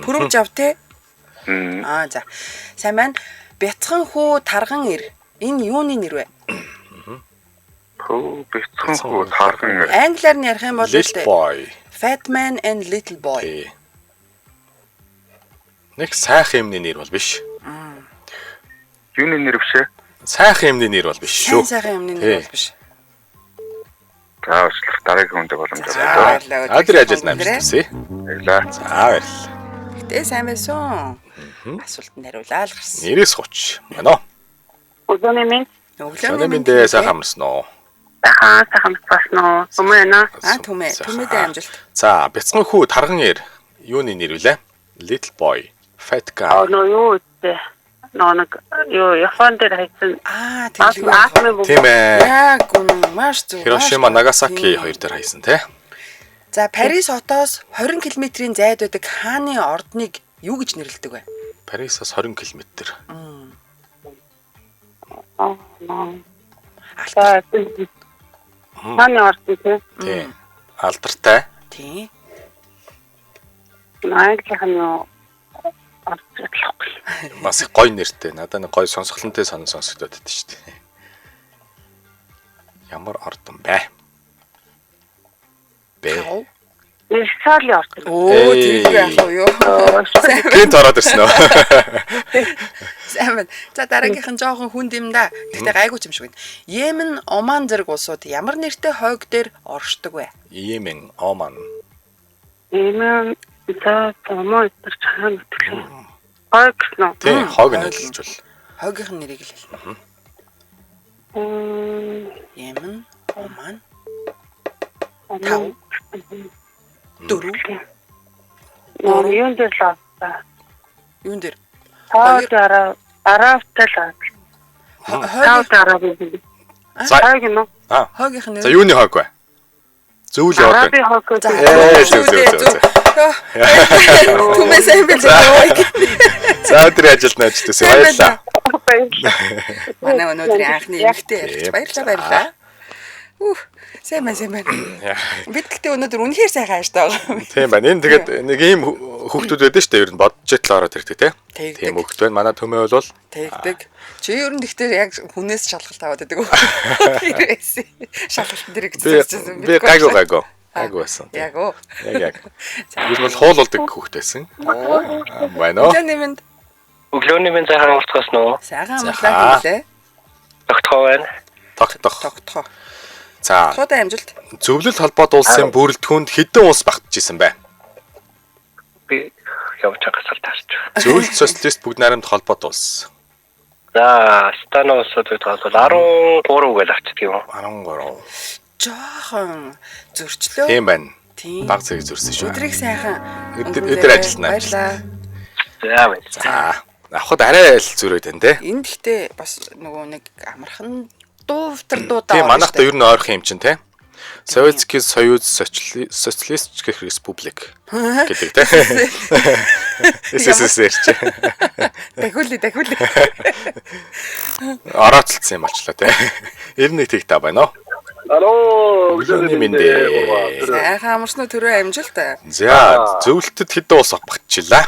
Пүрвж ав те. Аа за. Сайн байна. Бяцхан хүү тарган ир. Энэ юуны нэр вэ? Хөө бяцхан хөө тархан. Англиар нь ярих юм бол Little boy. Fat man and little boy. Тий. Нэг сайхан юмны нэр бол биш. Юуны нэр биш ээ? Сайхан юмны нэр бол биш шүү. Сайн сайхан юмны Тий. нэр бол биш. За уучлах дараагийн хүндээ боломж За, авъя. баярлалаа. За, тэр ажил намжлаа. Баярлалаа. За баярлалаа. Гэтэ сайн байсан. Асуултанд хариулаа л гарсан. 9:30 байна уу? Өглөөний мэнд. Өглөөний Өглөөний мэндээ сайхан амарсан уу? Сайхан сайхан болсон уу? Түмээ нэ. Аа түмээ. Сайхан. Түмээдээ амжилт. За, бяцхан хүү тарган ир юуны нэр вүлээ? Little boy, fat Аа guy. нөө юу үстэй. Нөө нэг юу Япон дээр хайсан. Аа тэглгүй. Атомын бомб. Тийм ээ. Яг үнэн маш зөв. Хирошима, маш зөв. Нагасаки Тийм. хоёр дээр хайсан тий. За Парис хотоос 20 км-ийн зайд байдаг хааны ордныг юу гэж нэрлэдэг вэ? Парисаас 20 км. Аа нөө. За Хааны ордон тий. Тий. Алдартай. Тийм. Английнх нь юу орчлохгүй. Бас их гоё нэртэй. Надад нэг гоё сонсголонтой сонин сонсогдоод байдаг шүү дээ. Ямар ордон бэ? Бэ. Тав. Версалийн ордон. Өө Эй. тэргүй яах вэ юу? Сайн байна. Гэнт ороод ирсэн үү? Сайн байна. За дараагийнх нь жоохон хүнд юм да. Гэхдээ гайгүй ч юм шиг байна. Йемен, Оман зэрэг улсууд ямар нэртэй хойг дээр оршдог вэ? Йемен, Оман. Ийм за томоо өтер чаана өтрлөө. Хойг гэсэн үү? Тий, хойг хойг. нэрлэлжүүл. Хойгийнх нь нэрийг л хэлнэ. Йемен, Оман, 5 4 Нөө юун дээр л авсан. юун дээр? Сауд Араб, Арабтай л авсан. Хойг Сауд Араби. За, Хойг нь үү? аа. хойгийнх нь За, юуны хойг вэ? Зөвл яваад байна. Арабын хойг За, гэдэг. Ээ, зөв зөв, зөв, зөв. зөв. Түмээ сайн байлаа. За, өдрийн ажилд найжтайсэн. Баярлалаа. Баярлалаа. Манай өнөөдрийн анхны эмэгтэй яригч. Тийм. Баярлалаа, баярлалаа. Үх, сайн байна, сайн байна. Бид гэхдээ өнөөдөр үнэхээр сайхан ааштай байгаа. Тийм байна. Энэ тэгээд нэг ийм хүүхдүүд байдаг шүү дээ. Ер нь бодож итл ороод ирдэг тий. Тэгдэг. Тийм хүүхд байна. Манай төмөө бол Тэгдэг. Чи ер нь гэхдээ яг хүнээс шалгалт аваад байдаг уу? Тэрээс шалгалтын дээр би гэсэн. би гайгүй гайгүй. Гайгүй байсан. Яг уу. Яг яг. За. Ер нь бол хуулуулдаг хүүхд байсан. Аа, Байна уу? Өглөөний мэнд Өглөөний мэнд сайхан амарцгаасан уу? сайхан Сайхан. амарлаа гэлээ. Тогтхоо байна. Тогтох. Тогтхоо. За, Тогтхоотой амжилт. зөвлөл холбоот улсын бүрэлдэхүүнд хэдэн улс багтж исэн бэ? Би явж байгаас л таарч байна. Зөвлөлт социалист бүгд найрамд холбоот улс. За, Стан улсууд гэдэг бол 13 гэж авчдаг юм уу? 13. Жохон зөрчлөө. Тийм байна. Тийм. Баг зэрэг зөрсөн шүү. Өдрийг сайхан. Өдөр өнгөрүүлээрэй. өдөр ажилд намжилт. Баярлалаа. За, баярлалаа. За, авахд арай л зүрээд байна те. Энэ гэхдээ бас нөгөө нэг амархан дуувтар дуудаа. Тийм орно манайх та штэ. ер нь ойрхон юм чинь те. Советский Союз Социалистических Республик гэдэг те. СССР чи. Дахиулъя, дахиулъя. Орооцолцсон юм болчлоо те. 91 тэг та байна уу? Алло, Өглөөний мэнд ээ. Сайхан амарсан уу төрөө амжилт. За, зөвлөлтөд хэдэн улс багтчихлаа?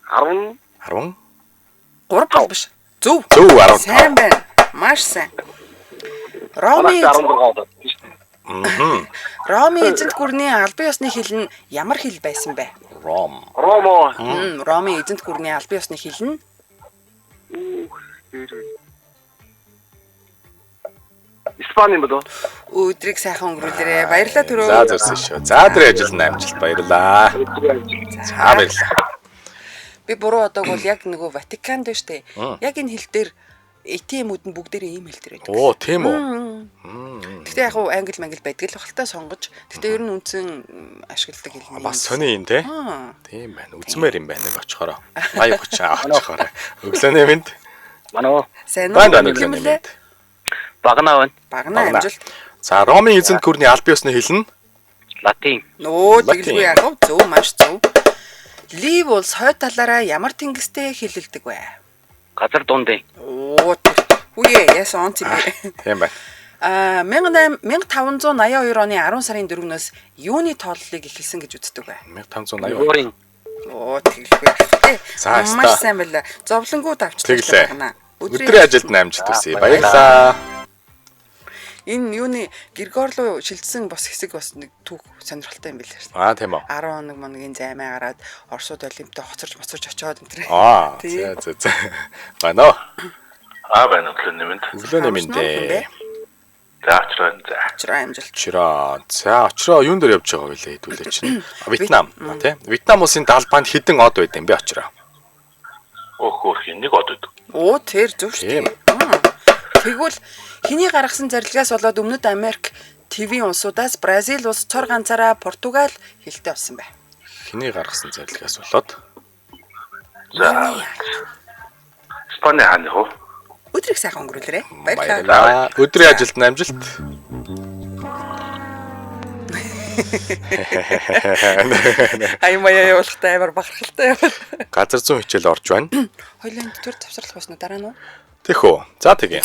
10 10. 3 бол биш. Зөв. Зөв 15. Сайн байна. Маш сайн. Ромын 16 болоод тийм шүү дээ. Ромын эзэнт гүрний албан ёсны хэл нь ямар хэл байсан бэ? Ром. Ромо. Ромын эзэнт гүрний албан ёсны хэл нь Испани юм болов? өдрийг сайхан өнгөрүүлээрэ. Баярлалаа төрөө. За зүрсэн шүү. За тэр ажил нь амжилт баярлаа. За баярлаа. Би буруу одог бол яг нөгөө Ватиканд байна штэ. Яг энэ хэл дээр ATM-үүд нь бүгдээрээ ийм хэл дээр байдаг. Оо, тийм үү? Гэхдээ яг уу англи мангли байдаг л бахалтай сонгож. Гэхдээ ер нь үндсэн ашигладаг хэл нь. Бас сони юм те. Аа. Тийм байна. Үзмээр юм байна нэг очихороо. 80 30 очихороо. Өглөөний мэнд. Манай Сайн уу? Байна байна Юм өглөөний лээ? мэнд. Багнаа байна. Багнаа Багнаа. амжилт. За Ромын эзэнт гүрний аль биесны хэл нь Латин. Нөө Латин. тэгэлгүй яах вэ? Зөв маш зөв. Лив улс хойд талаараа ямар тэнгистэй хилэлдэг вэ? Газар дундын. Оо хүүе яасан онц юм бэ? тийм байна. Аа 18 1582 оны 10 сарын 4-өөс юуны тооллыг эхэлсэн гэж үздэг вэ? 1582. Гурийн. Оо тэгэлгүй яах вэ? За, Маш яста. сайн байлаа. Зовлонгууд авчлаа Тэглээ. багнаа. Өдрийн ажилд нь амжилт хүсье. Баярлалаа. Энэ юуны Григор руу шилжсэн бос хэсэг бас нэг түүх сонирхолтой юм билээ шүү. Аа тийм үү. 10 хоног моногийн займаа гараад Оросууд Олимптой хоцорж моцорж очиод энэ төр. Аа Тийм. за за за. Байна уу? Аа байна өглөөний мэнд. Өглөөний мэнд ээ. За очроо за. Очроо амжилт. Очроо. За очроо юун дээр явж байгаа вэ хэдүүлээ чинь? А, Вьетнам тий. Вьетнам улсын далбаанд хэдэн од байд юм бэ очроо? Өөх хөөх нэг од өгдөг. Оо тэр зөв шүү Тийм. дээ. Тэгвэл хэний гаргасан зарилгаас болоод Өмнөд Америк твийн улсуудаас Бразил улс цор ганцаараа Португал хэлтэй болсон бай. Хэний гаргасан зарилгаас болоод За. Испани хааны хөө. Өдрийг сайхан өнгөрүүлээрэ. Баярлалаа. Баярлалаа. Өдрийн ажилд нь амжилт. Аян маяа явуулахтай амар бахархалтай явал. Газар зүүн хичээл орж байна. Хоёлын төр завсарлах байсан уу дараа нь уу? Тэхүү. За тэгье.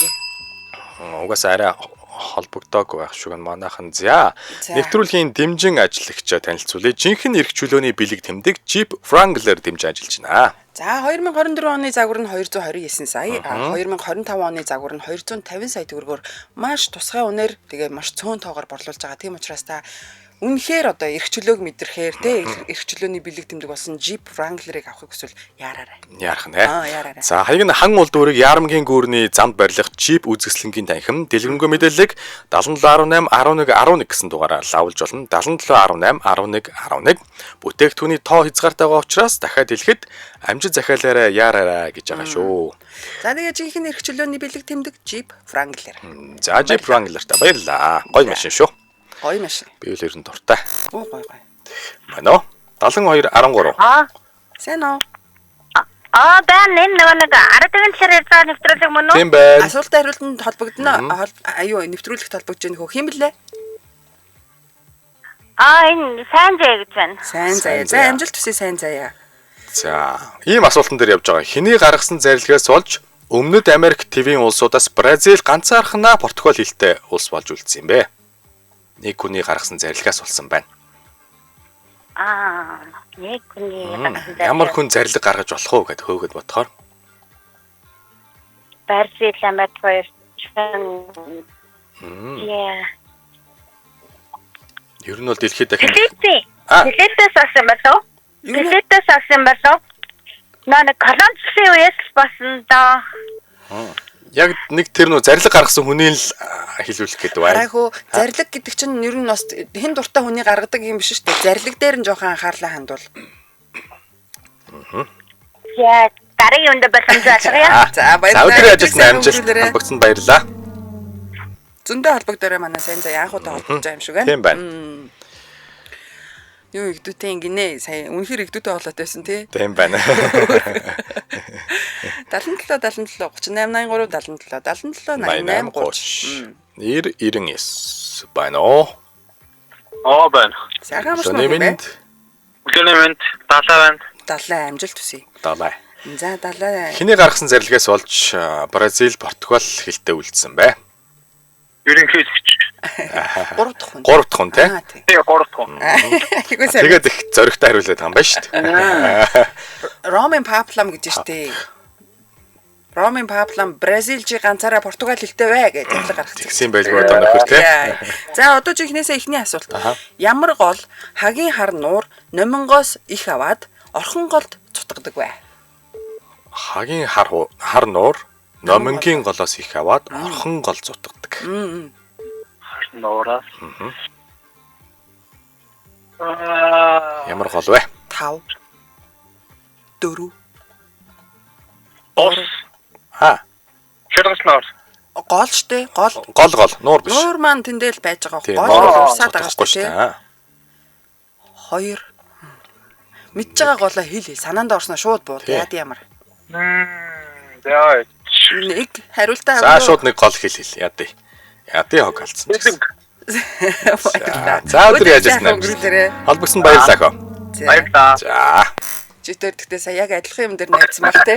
Угаасаа арай холбогдоогүй байх шиг нь манайхан. За За. нэвтрүүлгийн дэмжин ажиллагчаа танилцуулъя. Жинхэнэ эрх чөлөөний бэлэг тэмдэг Jeep Wrangler дэмжин ажиллаж байна. За 2024 оны загвар нь 229 сая, 2025 оны загвар нь 250 сая төгрөгөөр маш тусгай үнээр тэгээ маш цөөн тоогоор борлуулж байгаа. Тийм учраас та үнэхээр одоо эрх чөлөөг мэдрэхээр те эрх чөлөөний бэлэг тэмдэг болсон Jeep Wrangler-ыг авахыг хүсвэл яараарай. Яарах нэ. Аа, яараарай. За хаяг нь хан улдуурыг Ярамгийн гүүрний замд барилах Jeep үзэсгэлэнгийн танхим дэлгэрэнгүй мэдээллийг 7718 11 11 гэсэн дугаараар лавлж болно. 7718 11 11 бүтээгдэхүүний тоо хязгаартай байгаа учраас дахиад хэлэхэд амжилт захиалаарай яараарай гэж байгаа шүү. За тэгээ жинхэнэ эрх чөлөөний бэлэг тэмдэг Jeep Wrangler. За Jeep Wrangler-та баярлалаа. Гоё машин шүү. Гоё машин. Би л ер нь дуртай. Оо гоё гоё. Байна уу? 72 13. Аа. Сайн уу? Аа, байна энэ нөгөө нэг 11 талаар ярьж байгаа нэвтрүүлэг мөн үү? Тийм байна. Асуултын хариултанд холбогдно. Аюу нэвтрүүлэгт холбогдож байгаа хөө хэм блэ? Аа, энэ сайн зэ гэж байна. Сайн заяа. Сайн За заяа. амжилт хүсье сайн заяа. За, ийм асуултан дээр явж байгаа. Хэний гаргасан зарилгаас болж Өмнөд Америк твийн улсуудаас Бразил ганцаархнаа Португал хэлтэй улс болж үлдсэн юм бэ? Нэг хүний гаргасан зарилгаас болсон байна. Аа, нэг хүний гаргасан Ямар хүн зарилга гаргаж болох уу гэд хөөгд бодохоор Бразил, Америк хоёр. Яа. ер нь бол дэлхийд дахин Филиппин. Аа. Филиппинээс болсон болов? Филиппинээс болсон болов? Нөө нэг Колумбусын үеэс л болсон доо. яг нэг тэр нүү зарилга гаргасан хүний л хэлүүлэх гэдэг байна. Хараагүй зарлиг гэдэг чинь ер нь бас хэн дуртай хүний гаргадаг юм биш шүү дээ. Зарлиг дээр нь жоохон анхаарлаа хандуул. Яа, дараагийн үндэ боломж олгоё. За За баярлалаа. өдрийн ажилд нь амжилт Өнгөрүүлээрэй. холбогдсонд баярлалаа. Зөндөө холбогдоорой манай сайн заяа анх удаа холбогдож байгаа юм шиг байна. Тийм байна. Юу игдүүтэй ингэнэ. Сая үнэхэр игдүүтэй болоод байсан тий. Тийм байна. 77 77 38 83 77 77 88 30. 90 99 байна уу? Аа байна. Сайхан амарсан Өглөөний уу бэ? мэнд Өглөөний мэнд далай байна. Далай амжилт хүсье. далай. За далай. Хэний гаргасан зарилгаас болж Бразил, Португал хэлтэй үлдсэн бэ? Ерөнхийлөгч. 3 дахь хүн. 3 дахь хүн тий. Аа тий. Тэгээ 3 дахь хүн. Айгүй сайн. Тэгээд их зоригтой хариулаад байгаа юм байна шүү дээ. Ромын паплам гэж штэ. Ромын паплам Бразил чи ганцаараа Португал хэлтэй бай гэж зарлаг гаргасан. Тэгсэн байлгүй одоо нөхөр тий. Яа. За одоо жихнээсээ эхний асуулт. Ямар гол хагийн хар нуур номонгоос их аваад орхон голд цутгадаг вэ? Хагийн хар хар нуур номонгийн голоос их аваад орхон гол зутгадаг. Нуураас. Аа, Ямар гол вэ? 5 4 ус. Аа, Шилгэж нуур. гол штэ гол гол гол нуур биш. нуур маань тэндэл байж байгаа. Тийм, Гол нуур бол урсаад байгаа зутгахгүй штэ шүү дээ. 2 Мэдж байгаа голоо хэл хэл санаанд орсноо шууд бууд. Тий. Яад ямар. За. Нэг хариултаа За шууд нэг гол хэл хэл. Ядъя. Ядъя хог алдсан. ч гэсэн. Баярлалаа. За өдөр яаж сайхан яасан өнгөрүүлээрэй. Холбогсон баярлалаа хөө. За. Баярлалаа. За. Чи тэр тэгтээ сая яг адилхан юм дээр найдсан баг те.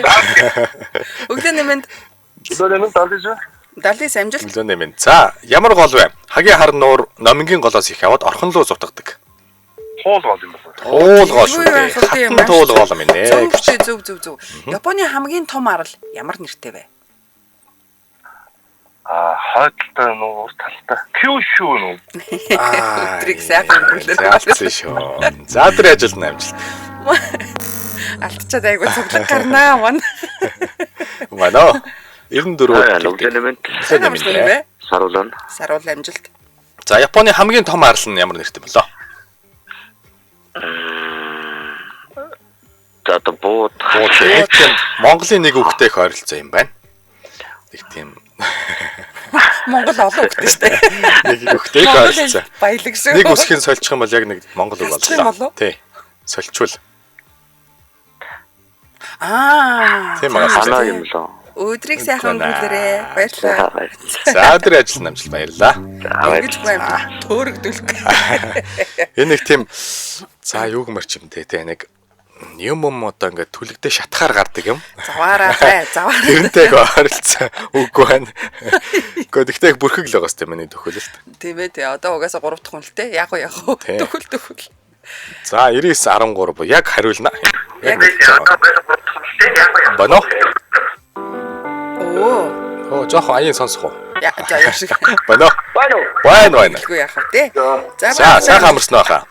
Өглөөний мэнд Өглөөний мэнд 79. 79 амжилт. Өглөөний мэнд. За, ямар гол вэ? Хагийн хар нуур номингийн голоос их яваад орхон руу зутгадаг. Туул гол юм байна. Туул гол шүү Юу дээ. яах вэ? Хатан туул гол юм нэ. Зөв чи зөв зөв зөв. Японы хамгийн том арал ямар нэртэй вэ? Аа, хойдолтой нүү, урт талтай. Кюшү нүү. Өдрийг сайхан өнгөрүүлээрэй. Заалцсан шүү. За өдөр ажилд амжилт. Алдчихад айгу цуглаг гарнаа ман. Манай 94. Өглөөний мэнд. Сайн амжилт юм бэ? Саруулна. Саруул амжилт. За Японы хамгийн том арал нь ямар нэртэй болоо? За одоо бууд. Бууд. Нэг тийм Монголын нэг үгтэй их ойролцоо юм байна. Нэг тийм Монгол олон үгтэй шүү дээ. нэг үгтэй их ойролцоо. Баялаг шүү. Нэг үсгийг сольчих юм бол яг нэг монгол үг Сольчих юм боллоо. болов? Тий. Сольчвол. Аа. Тийм байгаа. Санаа юм лөө. Өдрийг сайхан өнгөрүүлээрэй. Баярлалаа. За өдөр ажилд амжилт баярлалаа. Ингэж байна. Төөрөгдүүлэх. Энэ нэг тийм за юу гэмэр ч юм те те нэг юм юм одоо ингээд түлэгдээ шатахаар гардаг юм. Заваараа бай, заваараа. Тэрнтэй их ойролцоо үгүй байна. Гэхдээ тэгтээ их бүрхэг л байгаа сте миний төхөөлөлт. Тийм ээ тий. Одоо угаасаа 3 дахь хүн л те. Яг уу яг уу. Тий. Төхөл төхөл. За 99 13 бо яг хариулна. Яг Боно. Оо. Оо жоохон аян сонсох уу? Я за яа шиг. Боно. Байна уу? Байна байна. Гэлгүй яах вэ те. За За баярлалаа. сайхан амарсан уу хаа.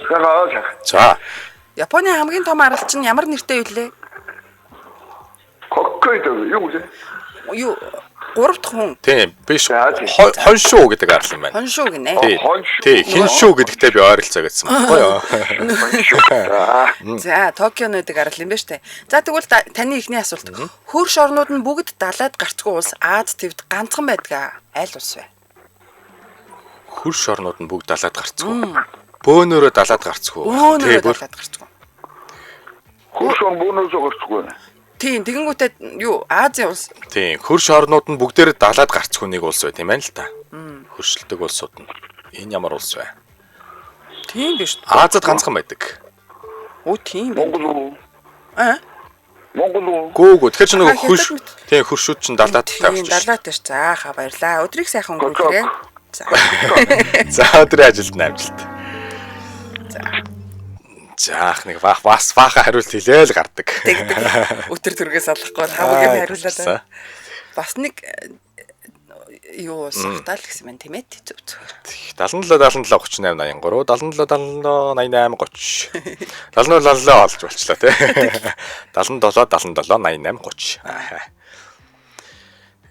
Сайхан. За Японы хамгийн том арал чинь ямар нэртэй вүлээ? Хоккайдо юу вэ? Юу 3 дахь хүн тийм биш За, тийм. хоншуу гэдэг арал юм байна. Хоншуу гинэ. Тий. Хоншуу. Тий, хиншүү гэдэгтэй би ойролцоо гэсэн байхгүй юу? За Токио нөдөг арал юм байна штэ. За тэгвэл таны эхний асуулт. Хөрш орнууд нь бүгд далайд гарцгүй улс Аз твд ганцхан байдаг. Аль улс вэ? Хөрш орнууд нь бүгд далаад гарцгүй. Бөөнөрөө далаад гарцгүй. Өөнөрөө бүр далайд гарцгүй. Хөрш он бөөнөөсөө гарцгүй. Тийм тэгэнгүүтээ юу Азийн улс Тийм, хөрш орнууд нь бүгдээрээ далаад гарцгүй нэг улс байт юм байна л та. Хөршилдэг улсууд нь. Энэ ямар улс вэ? тийм биш. Азад ганцхан байдаг. Өө тийм байна. Монгол уу? Аа Монгол уу? Гүү гүү. Тэгэхээр чи нөгөө Аа, хөрш хятад мэт. тийм хөршүүд чинь далаадтай тийм болчих шүү. далайтай ш. За ха баярлаа. Өдрийг сайхан өнгөрүүлээрэй. За. За өдрийн ажилд нь амжилт. За. За ах нэг баах бас баахан хариулт хэлээл гардаг. Тэгдэг. Өтөр төргөөс алахгүй хамаг юм хариулаад. За. байна. Бас нэг юу сахтаал гэсэн байна тийм ээ. Зүг зүг. 77 77 38 83 77 77 88 30 77 77 олж болчлаа тий. 77 77 88 30. Аа.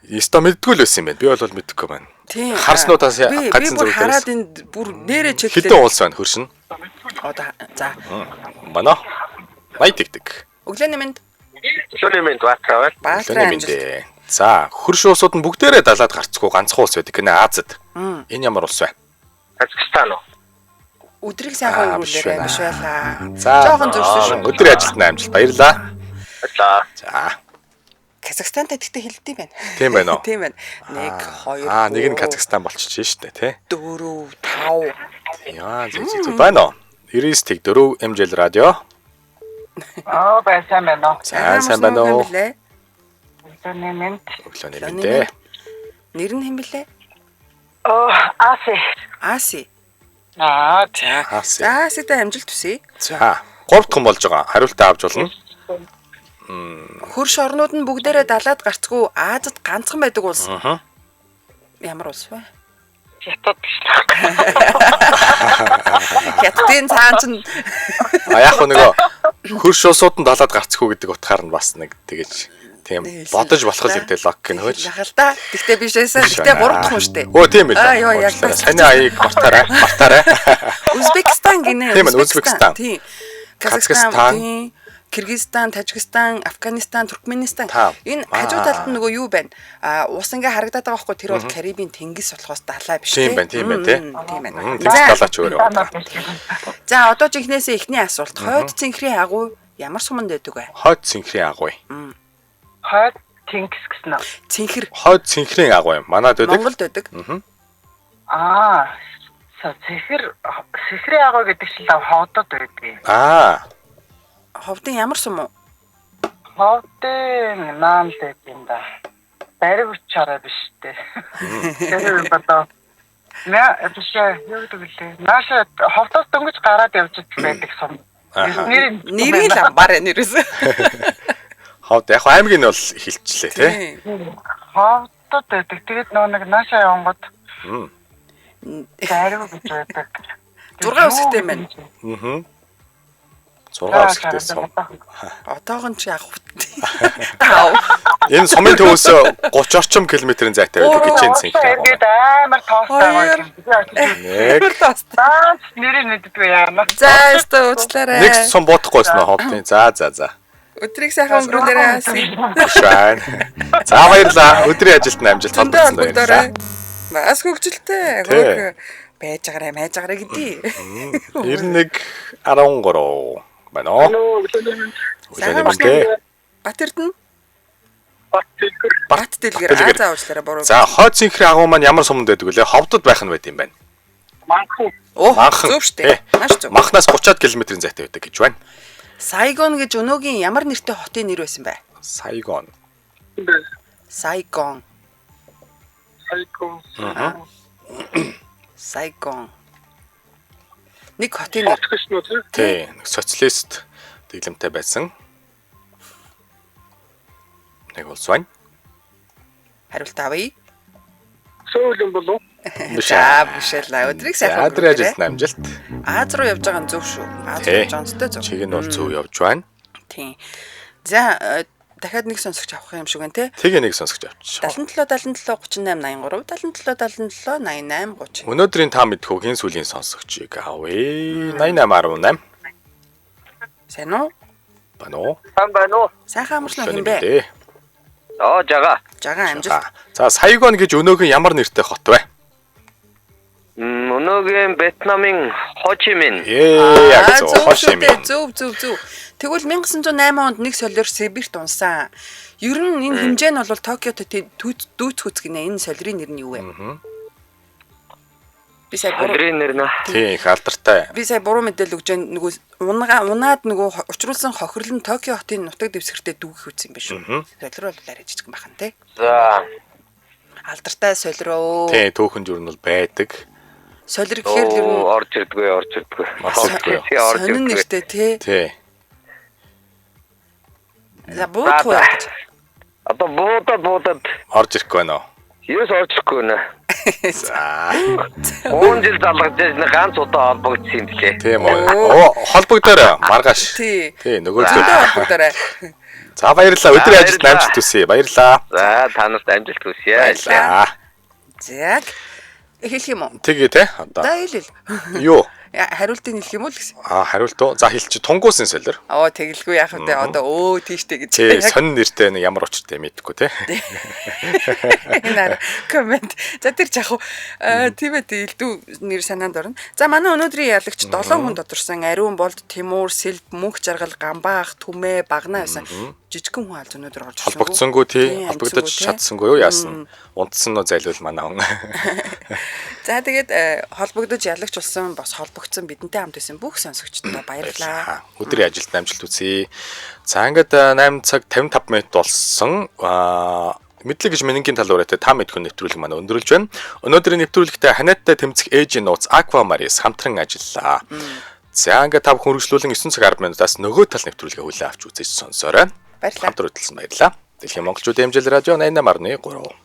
Есто мэддгүй л байсан юм байна. Би бол мэдэхгүй байна. Тийм. Харснуудаас би гадсан бүр зүг хараад дээрээс. энд бүр нэрэ чеклээ. Хэдэн улс байна хөршин? Одоо за. Манай. 80 тэгдэг. Өглөөний мэнд Өглөөний мэнд Баатар байна. Баатар Өглөөний мэнд амжилт. ээ. За, хөрш улсууд нь бүгдээрээ далаад гарцгүй ганцхан улс байдаг гинэ Азад. Энэ ямар улс вэ? Казахстан уу? Өдрийг сайхан Аа, биш өнгөрүүлээрэй байна. биш байлаа. За. Жохон зөрсөн шүү. Өдрийн ажилд нь амжилт баярлаа. Баярлалаа. За. Казахстантай тэгтээ хэлдэг юм байна. Тийм байна уу? Тийм байна. 1 2 Аа, нэг нь Казахстан болчихж штэ, тий? 4 5 Яа, зэ зэ зэ байна уу? 99 тэг 4 MJL радио. Аа байсан байна уу? За, сайн байна уу? Өглөөний мэнд. Өглөөний Өглөөний мэнд ээ. Нэр нь хэн блэ? Оо Аси. Аси. Аа за. Аси. За, Аситай амжилт хүсье. За, 3 дахь хүн болж байгаа. Хариултаа авч болно. Хөрш орнууд нь бүгдээрээ далаад гарцгүй Азад ганцхан байдаг улс. Аа. Ямар улс вэ? Хятад биш. Хятадын цаан чинь А яг хөө нөгөө хөрш улсууд нь далаад гарцгүй гэдэг утгаар нь бас нэг тэгэж тийм бодож болох л гэдэг логик нь хөөж. Яхал та. Тэгтээ биш байсан. Тэгтээ 3 дахь хүн штэ. Өө тийм ээ. Аа ёо яг Саний аяыг мартаарай. Мартаарай. Узбекистан гинэ. Тийм ээ, Узбекистан. Тийм. Казахстан. Казахстан, тийм. Киргизстан, Тажикстан, Афганистан, Туркменистан. Тав. Энэ хажуу талд нь нөгөө юу байна? А ус ингээ харагдаад байгаа байхгүй тэр бол Карибын тэнгис болохоос далай биш Тийм байна, тийм байна, тий. Тийм байна. Тэнгис далаач өөр юм. За одоо жинхнээсээ эхний асуулт. Хойд цэнхрийн агуу ямар суманд байдаг вэ? Хойд цэнхрийн агуу. Хойд Тэнгис гэсэн үү? Цэнхэр. Хойд цэнхрийн агуу юм. Манад байдаг. Монголд байдаг. Аа. Цэнхэр сэхрийн агуу гэдэг чинь лав ховдод байдаг. Аа. Ховдын ямар сум уу? Ховдын наан л байдаг юм да. Бариг учаараа биш үү? Тэр бодоо. Наа биш юу гэдэг лээ. Нааша ховдоос дөнгөж гараад явж байдаг сум. Нэрийг л амбар нэрээс. Ховд яг аймгийг нь бол хилчлээ тий. Ховдод байдаг. Тэгээд нөө нэг нааша явангууд бариг гэж байдаг. 6 үсгтэй юм байна. Аа. 6 үсгтэй сум. Отоогон чи авах үттэй. Тав. Энэ сумын төвөөс 30 орчим километрийн зайтай байдаг гэж энэ цэнхэр. Тэгээд амар тоостой байгаа юм. Нэг тоостой. Нэрийг мэддэггүй яана. За өстө уучлаарай. Нэг сум буудахгүйсэн үү ховдын. За за за. Өдрийг сайхан өнгөрүүлээрэй. Биш байна. За баярлалаа. Өдрийн ажилд нь амжилт холбогдсон баярлалаа. Бас хөгжилтэй. Хөөх байж байгаарай, байж байгаарай гэдий. 91 13 байна уу? Өглөөний мэнд. Бат Эрдэнэ. Бат Дэлгэр. Бат Дэлгэр. Аа за уучлаарай буруу. За хойд цэнхрийн агуу маань ямар суманд байдаг вүлээ? Ховдод байх нь байт юм байна. Манхан. Оо зөв штэ. Маш зөв. Махнаас 30-аад км-ийн зайтай байдаг гэж байна. Сайгон гэж өнөөгийн ямар нэртэй хотын нэр байсан бэ? Сайгон. Сайгон. Сайгон. Сайгон. Нэг хотын нэр. Тий, социалист дэглэмтэй байсан. Нэг улс байна. Хариулт авъя. Сөүл юм болов уу? Биш аа, биш л. Өдрийг сайхан өнгөрүүлээрэй. Өдрийн ажилд амжилт. Аз руу явж байгаа нь зөв шүү. Аз руу явж байгаа нь зөв. Чиг нь бол зөв явж байна. Тийм. За дахиад нэг сонсогч авах юм шиг байна те. Тэг нэг сонсогч авчих. 77 77 38 83 77 77 88 30. Өнөөдрийн та мэдхүүгийн сүүлийн сонсогчийг авъя. 88 18. Сайн уу? Байна уу? Сайн байна уу? Сайхан амарсан уу хин бэ? Аа жага. Жага амжилт. За Сайгон гэж өнөөгөн ямар нэртэй хот вэ? Өнөөгийн Вьетнамын Хо Чи Мин. Яг зөв Хо Чи Мин. Зөв зөв зөв. Тэгвэл 1908 онд нэг солиор Сибирт унсан. Ер нь энэ хэмжээ нь бол Токиотой дүүцхүүц гинэ. Энэ солирын нэр нь юу вэ? Би сая буруу солирын нэр нэ. Тийм их алдартай. Би сая буруу мэдээлэл өгч जैन нөгөө унаад нөгөө учруулсан хохирол нь Токио хотын нутаг дэвсгэртээ дүүгэх үтсэн юм биш үү? Солир бол арай жижигэн бахан тий. За. Алдартай солироо. Тийм түүхэн журнал байдаг. Солир гэхээр л ер нь орж ирдгүй орж ирдгүй. Сонин нэртэй тий. Тий. За буудах уу гэж. Одоо буудаад орж ирэхгүй байна уу? Юус орж ирэхгүй нэ. За. 3 жил залгаж нэг ганц удаа холбогдсон юм лээ. Тийм үү. Оо холбогдоорой маргааш. Тий. Тий нөгөө зүйл холбогдоорой. За баярлалаа. Өдрийн ажилд амжилт хүсье. Баярлалаа. За та нарт амжилт хүсье. Баярлалаа. За. Хэлэх юм уу? Тэгээ те одоо. За хэл хэл. Юу? Хариултыг хэлэх юм уу л гэсэн. Аа хариулт уу? За хэлчих. Тунгуусын солир. Оо тэгэлгүй яах вэ? Одоо өө тийштэй гэж. Тий, сонин нэртэй нэг ямар учиртай мэдэхгүй те. Энэ ара коммент. За тэр ч яг тийм ээ элдв нэр санаанд орно. За манай өнөөдрийн ялагч 7 хүн тодорсон. Ариун болд, Тимур, Сэлб, Мөнх жаргал, Гамбаах, Түмээ, Багнаа байсан. Жижигхэн хүн аль өнөөдөр орж ирсэн. Холбогдсонгүй тий. Холбогдож чадсангүй юу яасан. Унтсан уу зайлвал манай хүн. За тэгээд холбогдож ялагч болсон бас холбогдсон бидэнтэй хамт байсан бүх сонсогчдод баярлалаа. Өдрийн ажилд амжилт хүсье. За ингээд 8 цаг 55 минут болсон. Мэдлэг гэж мэнгийн тал ураатай та мэдхүн нэвтрүүлэг маань өндөрлж байна. Өнөөдрийн нэвтрүүлэгтээ ханиадтай тэмцэх ээжийн нууц Aquamaris хамтран ажиллаа. За ингээд та бүхэн үргэлжлүүлэн 9 цаг 10 минутаас нөгөө тал нэвтрүүлгээ хүлээн авч үзэж сонсоорой. Баярлалаа. Хамт хөтөлсөн баярлалаа. Дэлхийн монголчуудын хэмжээл радио 88.3.